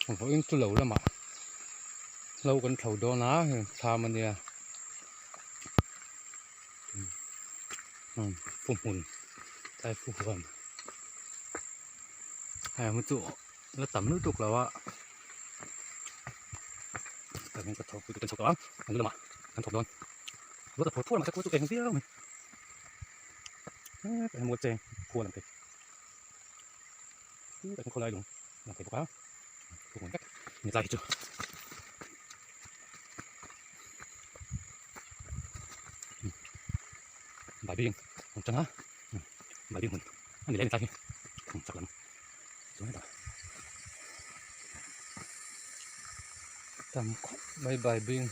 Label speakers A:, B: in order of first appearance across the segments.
A: Vawiin chu lo lamah hlo kan thlo dawn a heng thlam ania fu hmun tlai fu huan hei ang hi chu la tam lutuk lo a tah hian ka thawk kan chho tawh a an lamah kan thawk dawn ruat a phur phur a mahse khaw chu eng viau mai hetah hian mual cheng khua a lang thei tah hian khawlai lung a lang thei bawk a thu hmun vek ni tlai hi chu. Baibing hmun tanga baibing hmun a ni leh a ni tlai hi chak lam chuan hetah tam khawp mai baibing.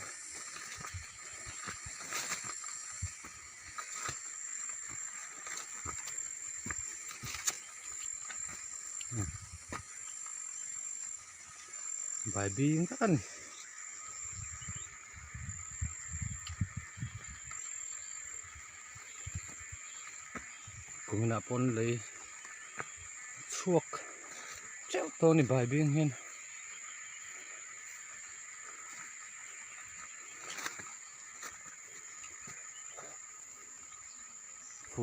A: Baibing tak a ni. Kuminah pawn lei chhuak teuh tawh a ni baibing hian. Fu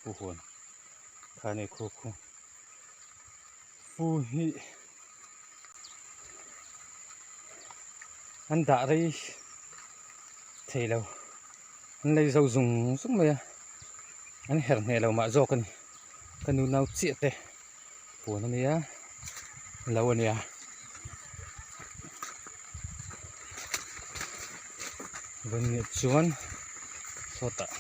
A: fu huan kha nei khu khu fu hi an dah rei thei lo an lei zo zung zung mai a an herh hneh lo mah zawk a ni ka nu nau chiah te huan a nia lo a nia. Vawiin chuan sawtah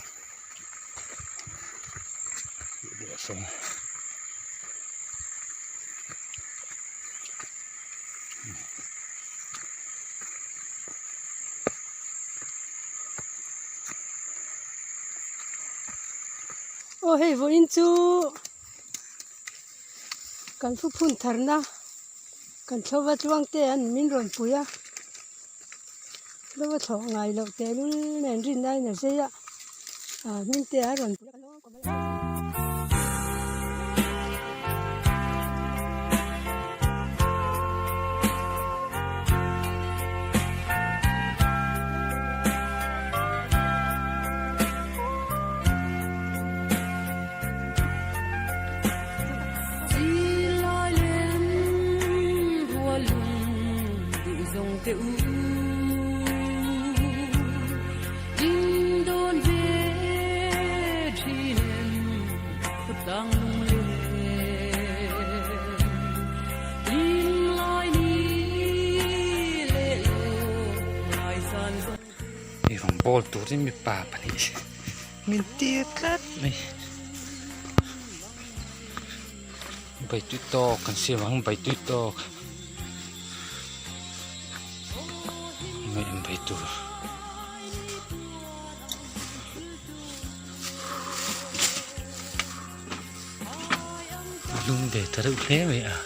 B: Aw hei vawiin chu kan thu phun tharna kan thlova tluang te an min rawn pui a thlova thlawh ngai loh tehlul nen rinna in a zei a ah hming te a rawn pui a.
A: Eirawng bawl turin mipa pahnih min tir tlat mai baitui tawk kan siam ang baitui tawk mai an bai tur. A lum ve ta reuh hle mai a.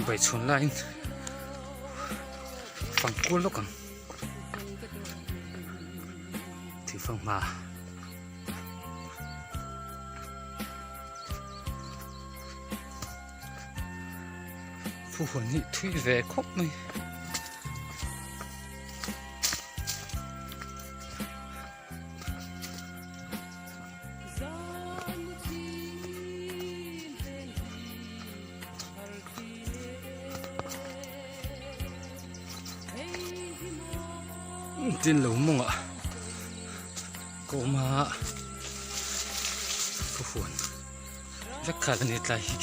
A: Bai chhun laiin fang kual lawk ang. Thingfanghma. Fu huan hi thui ve khawp mai. Tin lo mawngah ka awm a ka huan vek khat a ni tlai hi.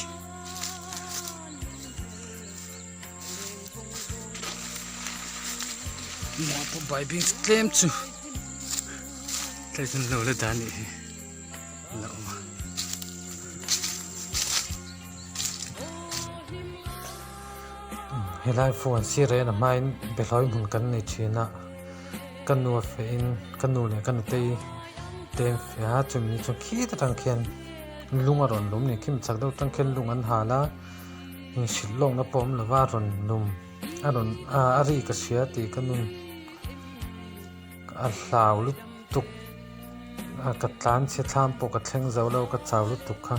A: Mah pawh baibing chu tlem chu tlai chuan lo la dah anih hi a la awm a.
C: Helai phone sir en a hmain behlawi hmun kan nei thin a ka nu a feh in ka nu leh ka nutei te an feh a chumi ni chuan khi ta tang khian lung a rawn lum ni khi mi chak deuh tang khian lung an hal a inhrilh lawkna pawh a awm lova a rawn lum a rawn a ri ka hria tih ka nun a hlau lutuk a ka tlan chhe thlam pawh ka thleng zo lo ka chau lutuk kha.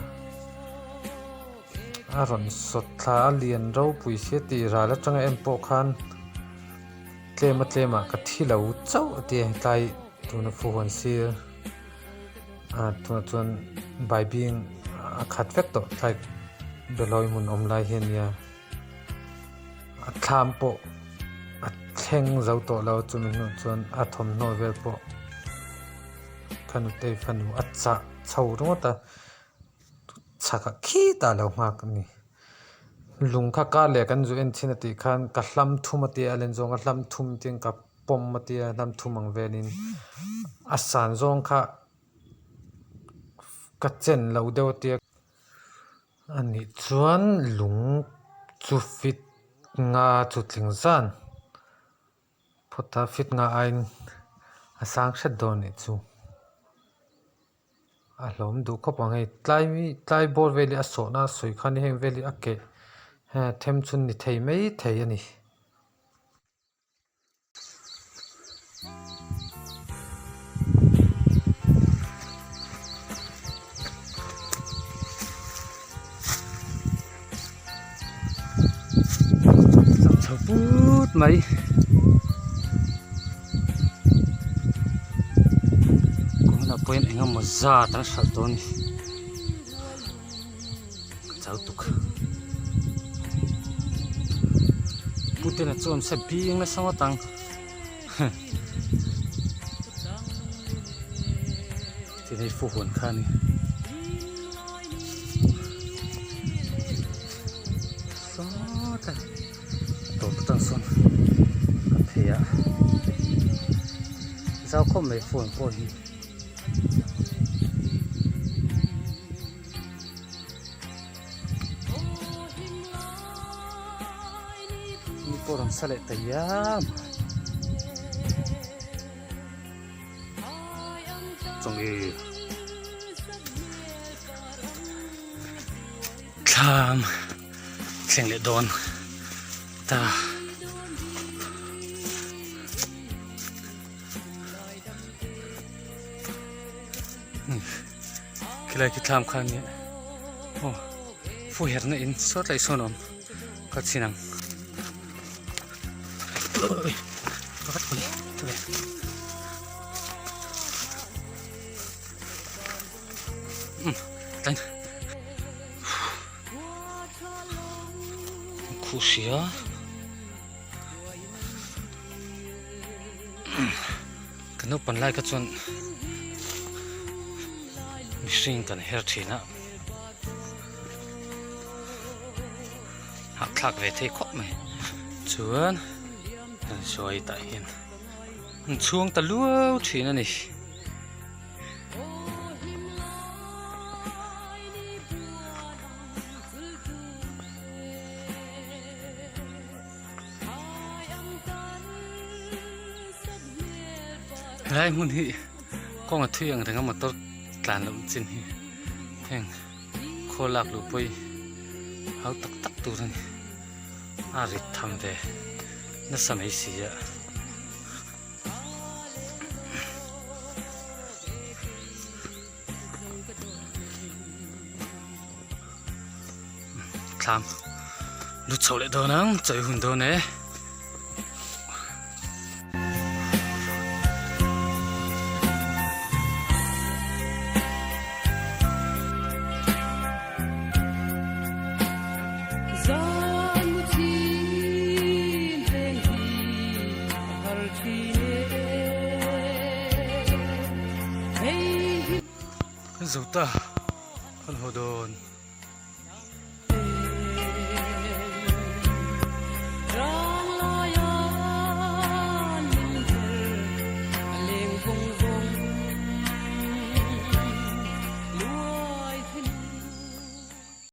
C: A rawn sawt thla a lian ropui sia tih ral atanga en pawh khan tlem a tlem ah ka thi lo chauh a ti a hetlai tuna fu huan sir ah tunah chuan baibing a khat vek tawh tlai belawi hmun awm lai hi a nia a thlam pawh a thleng zo tawh lo chumi hnuah chuan a thawmhnaw vel pawh ka nutei fanu a chah chho ringawt a. Chhakah khitah a lo nghak a ni. Lung kha kar leh kan zu en thin a tih khan ka hlam thum a tia a len zawng a hlam thum tin ka pawm a tia hlam thum ang velin a san zawng kha ka chen lo deuh a tia. A nih chuan lung chu fit nga chu tling zan phawt a fit nga aiin a sang hret dawn a nih chu. A hlawm duh khawp ang hei tlai tlai bawr vel hi a sawhna a sawi khan heng vel hi a keh them chu ni thei mai thei a ni.
A: Chho put mai. Kawngah pawhin eng emaw zat an hralh tawh a ni ka chau tuk puten a chuan se bing nasa ngawt ang tin hei fu huan kha a ni sawt a. Tawp atang sawn ka phei a zau khawp mai phone pawh hi. Mi pawh rawn sa leh ta hiam chawngil thlam. Thleng leh dawn ta. Khilai khi thlam kha nia aw fu her na in sawt laih sawn a awm ka chhin ang Khuh hria ka naupan lai kha chuan mihring kan her thin a hahthlak ve thei khawp mai chuan an sawi tah hian an chhuang ta luau thin a ni. Helai hmun hi kawng a thui ang reng a motor tlan loh chin hi heng khawl lak luh pawh hi hau tak tak tur a ni a rit tham ve nasa mai si a. thlam lut chho leh dawn ang chawi hun dawn e. Kan zo ta kan haw dawn.